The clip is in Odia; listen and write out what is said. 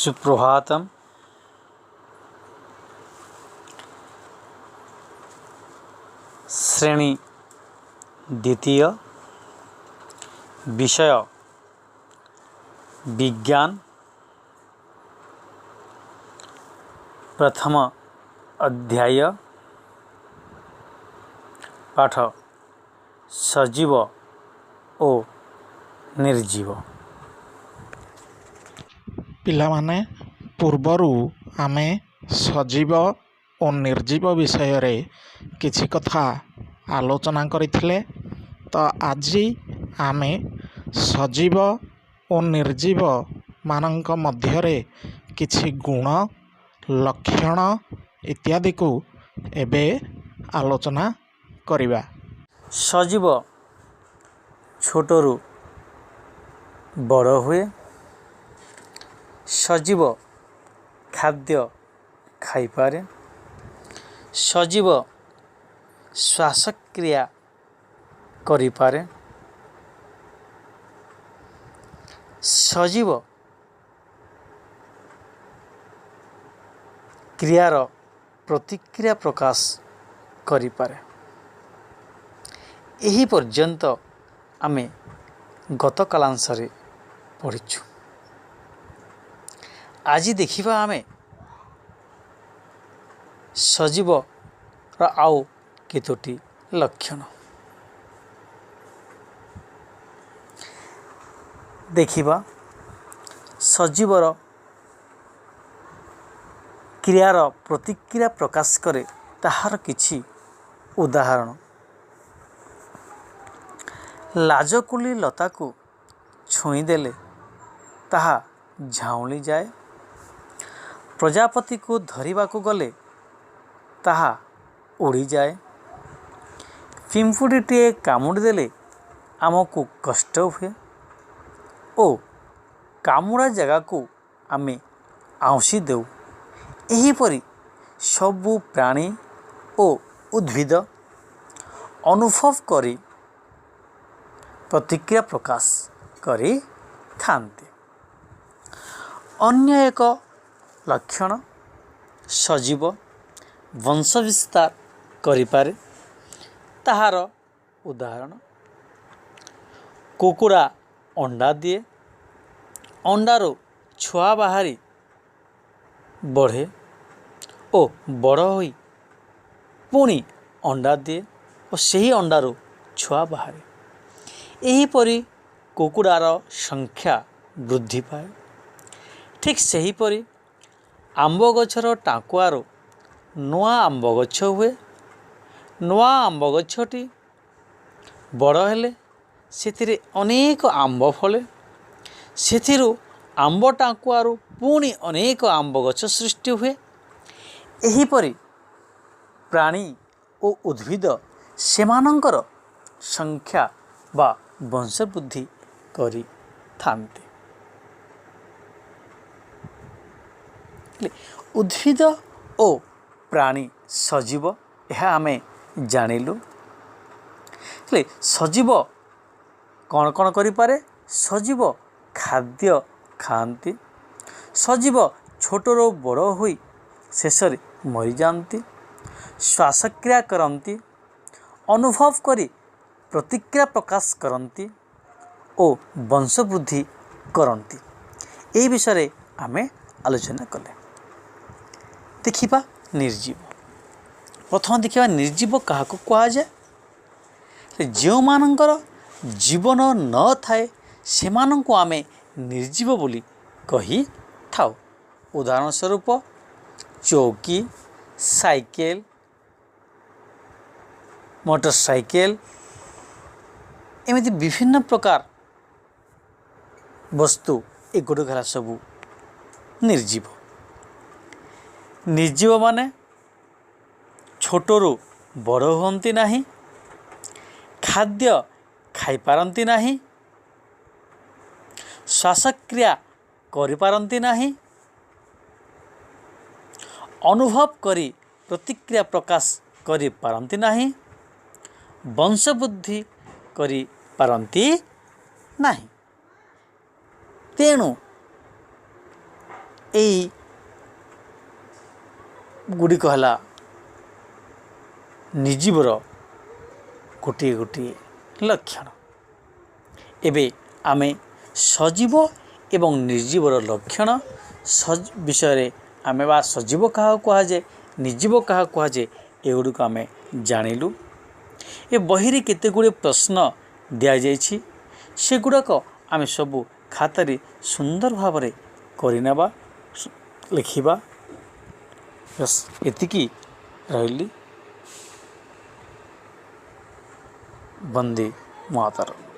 ସୁପ୍ରଭାତମ୍। ଶ୍ରେଣୀ ଦ୍ୱିତୀୟ, ବିଷୟ ବିଜ୍ଞାନ, ପ୍ରଥମ ଅଧ୍ୟାୟ, ପାଠ ସଜୀବ ଓ ନିର୍ଜୀବ। ପିଲାମାନେ, ପୂର୍ବରୁ ଆମେ ସଜୀବ ଓ ନିର୍ଜୀବ ବିଷୟରେ କିଛି କଥା ଆଲୋଚନା କରିଥିଲେ। ତ ଆଜି ଆମେ ସଜୀବ ଓ ନିର୍ଜୀବ ମାନଙ୍କ ମଧ୍ୟରେ କିଛି ଗୁଣ, ଲକ୍ଷଣ ଇତ୍ୟାଦିକୁ ଏବେ ଆଲୋଚନା କରିବା। ସଜୀବ ଛୋଟରୁ ବଡ଼ ହୁଏ। ସଜୀବ ଖାଦ୍ୟ ଖାଇପାରେ। ସଜୀବ ଶ୍ୱାସକ୍ରିୟା କରିପାରେ। ସଜୀବ କ୍ରିୟାର ପ୍ରତିକ୍ରିୟା ପ୍ରକାଶ କରିପାରେ। ଏହି ପର୍ଯ୍ୟନ୍ତ ଆମେ ଗତ କାଳାଂଶରେ ପଢ଼ିଛୁ। ଆଜି ଦେଖିବା ଆମେ ସଜୀବର ଆଉ କେତୋଟି ଲକ୍ଷଣ ଦେଖିବା। ସଜୀବର କ୍ରିୟାର ପ୍ରତିକ୍ରିୟା ପ୍ରକାଶ କରେ, ତାହାର କିଛି ଉଦାହରଣ। ଲାଜକୁଳି ଲତାକୁ ଛୁଇଁଦେଲେ ତାହା ଝାଉଁଳି ଯାଏ। ପ୍ରଜାପତିକୁ ଧରିବାକୁ ଗଲେ ତାହା ଉଡ଼ିଯାଏ। ପିମ୍ପୁଡ଼ିଟିଏ କାମୁଡ଼ି ଦେଲେ ଆମକୁ କଷ୍ଟ ହୁଏ ଓ କାମୁଡ଼ା ଜାଗାକୁ ଆମେ ଆଉଁସି ଦେଉ। ଏହିପରି ସବୁ ପ୍ରାଣୀ ଓ ଉଦ୍ଭିଦ ଅନୁଭବ କରି ପ୍ରତିକ୍ରିୟା ପ୍ରକାଶ କରିଥାନ୍ତି। ଅନ୍ୟ ଏକ ଲକ୍ଷଣ, ସଜୀବ ବଂଶ ବିସ୍ତାର କରିପାରେ। ତାହାର ଉଦାହରଣ, କୁକୁଡ଼ା ଅଣ୍ଡା ଦିଏ, ଅଣ୍ଡାରୁ ଛୁଆ ବାହାରି ବଢ଼େ ଓ ବଡ଼ ହୋଇ ପୁଣି ଅଣ୍ଡା ଦିଏ ଓ ସେହି ଅଣ୍ଡାରୁ ଛୁଆ ବାହାରେ। ଏହିପରି କୁକୁଡ଼ାର ସଂଖ୍ୟା ବୃଦ୍ଧି ପାଏ। ଠିକ୍ ସେହିପରି ଆମ୍ବ ଗଛର ଟାକୁଆରୁ ନୂଆ ଆମ୍ବ ଗଛ ହୁଏ। ନୂଆ ଆମ୍ବ ଗଛଟି ବଡ଼ ହେଲେ ସେଥିରେ ଅନେକ ଆମ୍ବ ଫଳେ। ସେଥିରୁ ଆମ୍ବ ଟାକୁଆରୁ ପୁଣି ଅନେକ ଆମ୍ବ ଗଛ ସୃଷ୍ଟି ହୁଏ। ଏହିପରି ପ୍ରାଣୀ ଓ ଉଦ୍ଭିଦ ସେମାନଙ୍କର ସଂଖ୍ୟା ବା ବଂଶବୃଦ୍ଧି କରିଥାନ୍ତି। ଉଦ୍ଭିଦ ଓ ପ୍ରାଣୀ ସଜୀବ, ଏହା ଆମେ ଜାଣିଲୁ। ହେଲେ ସଜୀବ କ'ଣ କ'ଣ କରିପାରେ? ସଜୀବ ଖାଦ୍ୟ ଖାଆନ୍ତି। ସଜୀବ ଛୋଟରୁ ବଡ଼ ହୋଇ ଶେଷରେ ମରିଯାଆନ୍ତି। ଶ୍ୱାସକ୍ରିୟା କରନ୍ତି, ଅନୁଭବ କରି ପ୍ରତିକ୍ରିୟା ପ୍ରକାଶ କରନ୍ତି ଓ ବଂଶବୃଦ୍ଧି କରନ୍ତି। ଏହି ବିଷୟରେ ଆମେ ଆଲୋଚନା କଲେ। ଦେଖିବା ନିର୍ଜୀବ। ପ୍ରଥମେ ଦେଖିବା ନିର୍ଜୀବ କାହାକୁ କୁହାଯାଏ। ଯେଉଁମାନଙ୍କର ଜୀବନ ନଥାଏ, ସେମାନଙ୍କୁ ଆମେ ନିର୍ଜୀବ ବୋଲି କହିଥାଉ। ଉଦାହରଣ ସ୍ୱରୂପ ଚୌକି, ସାଇକେଲ, ମୋଟର ସାଇକେଲ, ଏମିତି ବିଭିନ୍ନ ପ୍ରକାର ବସ୍ତୁ, ଏଗୁଡ଼ିକ ହେଲା ସବୁ ନିର୍ଜୀବ। ନିର୍ଜୀବ ମାନେ ଛୋଟରୁ ବଡ଼ ହୁଅନ୍ତି ନାହିଁ, ଖାଦ୍ୟ ଖାଇପାରନ୍ତି ନାହିଁ, ଶ୍ୱାସକ୍ରିୟା କରିପାରନ୍ତି ନାହିଁ, ଅନୁଭବ କରି ପ୍ରତିକ୍ରିୟା ପ୍ରକାଶ କରିପାରନ୍ତି ନାହିଁ, ବଂଶବୃଦ୍ଧି କରିପାରନ୍ତି ନାହିଁ। ତେଣୁ ଏଇ ଗୁଡ଼ିକ ହେଲା ନିର୍ଜୀବର ଗୋଟିଏ ଗୋଟିଏ ଲକ୍ଷଣ। ଏବେ ଆମେ ସଜୀବ ଏବଂ ନିର୍ଜୀବର ଲକ୍ଷଣ ବିଷୟରେ ଆମେ ବା ସଜୀବ କାହାକୁ କୁହାଯାଏ, ନିର୍ଜୀବ କାହାକୁ କୁହାଯାଏ, ଏଗୁଡ଼ିକ ଆମେ ଜାଣିଲୁ। ଏ ବହିରେ କେତେ ଗୁଡ଼ିଏ ପ୍ରଶ୍ନ ଦିଆଯାଇଛି, ସେଗୁଡ଼ାକ ଆମେ ସବୁ ଖାତାରେ ସୁନ୍ଦର ଭାବରେ କରିନେବା, ଲେଖିବା। ବାସ୍, ଏତିକି ରହିଲି। ବନ୍ଦେ ମାତରମ୍।